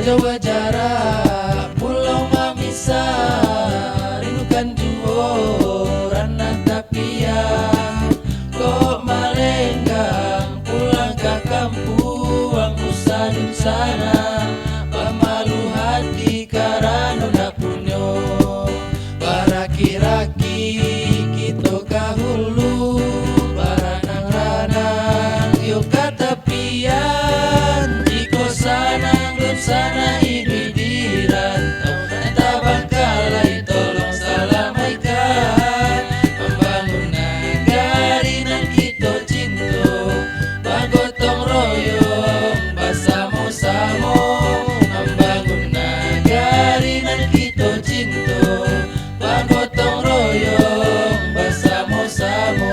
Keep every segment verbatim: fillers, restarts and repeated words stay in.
Jauah jarak pulau mamisah, rindukan juo ranah tapian. Kok malenggang pulang ka kampuang, usah dunsanak, pamalu hati karano ndak punyo. Baraki-raki kito ka hulu, baranang-ranang yo ka tapian. Jikok sanang dunsanak iduik di rantau, nan tabangkalai tolong salamaikan. Mambangun nagari nan kito cinto, bagotong royong basamo-samo. Mambangun nagari nan kito cinto, bagotong royong basamo-samo.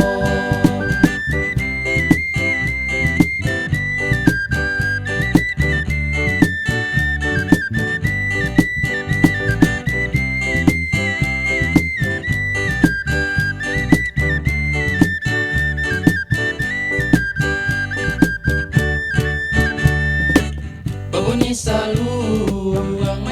Babunyi saluang